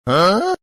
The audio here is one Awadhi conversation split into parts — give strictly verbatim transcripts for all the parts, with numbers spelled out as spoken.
अरे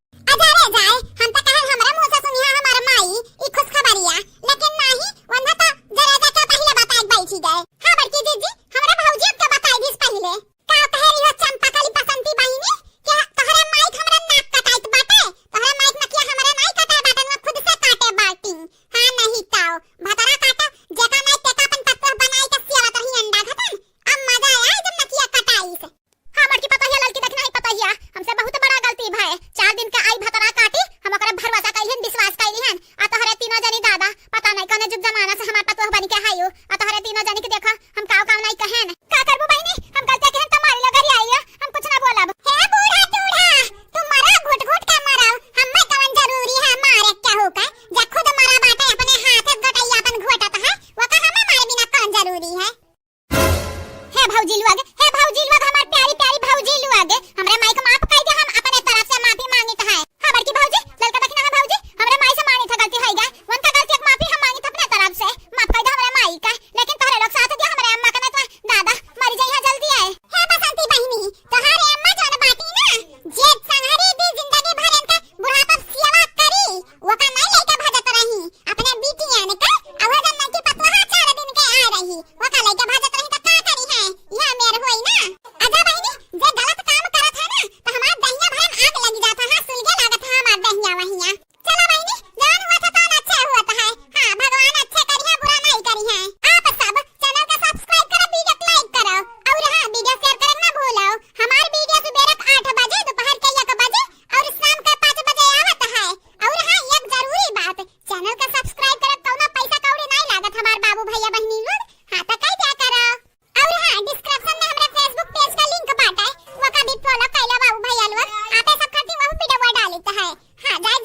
जाए, हम त कहन हमरे मुँह से सुनिहा हमार माई ई खुशखबरिया, लेकिन नाही, वन्हा त जरे जाके पहिले बताए के बैठी गए। हाँ बड़की जीजी, हमरे भौजी के बताई दिस पहिले। का कहे रही हो चंपा कली बसंती बहिनी कि तोहरे माई के हमरा नाक कटाइत बाटे, तोहरे माई के नकिया हमरा नाई कटाए बाटे, ना खुद से काटे बाटी। हाँ नहीं ताओ, भतरा काटा, जेका नाई तेका अपन पतोह बनाई के सियावत रही अंडा घटन। अब मजा आया जब नकिया कटाई से। हाँ बड़की पतोहिया, ललकी देखना ही पतोहिया, हमसे बहुत बड़ा गलती भय। चार दिन के आई भतरा काटी, हम ओकरे भरोसा कइलिहन, विश्वास कइलिहन, आ तोहरे तीनों जनी दादा, पता नहीं कौने जुग जमाना से हमार पतोह बन के हायो, आ तोहरे तीनों जनी के देखो, हम काव काव नहीं कहेन। का करबू बहिनी, हम गलतिया केहन त मारी लो घरी आई हो, हम कुछ ना बोलब। हे बूढ़ा टूढ़ा, तू मरा घुट घुट के मरा, हम्मे कवन जरूरी है मारे के हो का? जे खुद मरा बाटे अपने हाथे गटैया अपन घोटत है, वका हम्मे मारे बिना कौन जरूरी है? हे भौजी लोग, हे भौजी लोग, हमार प्यारी प्यारी भौजी लोग, हमरे माई के माफ कइ दे, हम अपने तरफ से माफी मांगित है। हाँ बड़की भौजी, ललका बहिना है भौजी, हमरे माई से मानित है गलती होइगा, उनका गलती के माफी हम मांगित अपने तरफ से, माफ कइ दे हमरे माई का। लेकिन तोहरे लोग साथ दिया हमरे अम्मा के, नहीं तो दादा मरी जइहा जल्दी आए। हे बसंती बहिनी, तोहरे अम्मा जौन बाटी ना, जे संहरी दी जिंदगी भर इनका बुढ़ापा सेवा करी, वका नहीं लइके भजत रही, अपने बिटियन का, अउर जब नकी पतोहा चार दिन के आ रही, वका लइके भजत रही त का करी है, यह मेर होई ना। अच्छा बहिनी, जे गलत काम करत है ना, त हमार दहिया भरे में आग लगी जात है, हाँ, सुलगे लागत है हमार दहिया वहिया। चलो बहिनी, जौन हुआ था तौन अच्छे हुआ था है। हाँ, भगवान अच्छे करी है, बुरा नहीं करी है। आप सब channel का subscribe करो, video को like करो, और हाँ, video share करे ना भूलो। हमार video सुबेरे के आठ बजे, दोपहर के एक बजे और शाम के पाँच बजे आवत है। और हाँ, एक जरूरी बात, channel का subscribe करे कौनो पैसा कौड़ी नहीं लागत हमार बाबू भैया बहिनी लोग। हाँ, तो कह दिया करो। और हाँ, description में हमरे Facebook page का link बाटे, वका भी follow कइलो बाबू भैया लोग। आपे सब खातिर वहू video डालित है। हाँ, जाए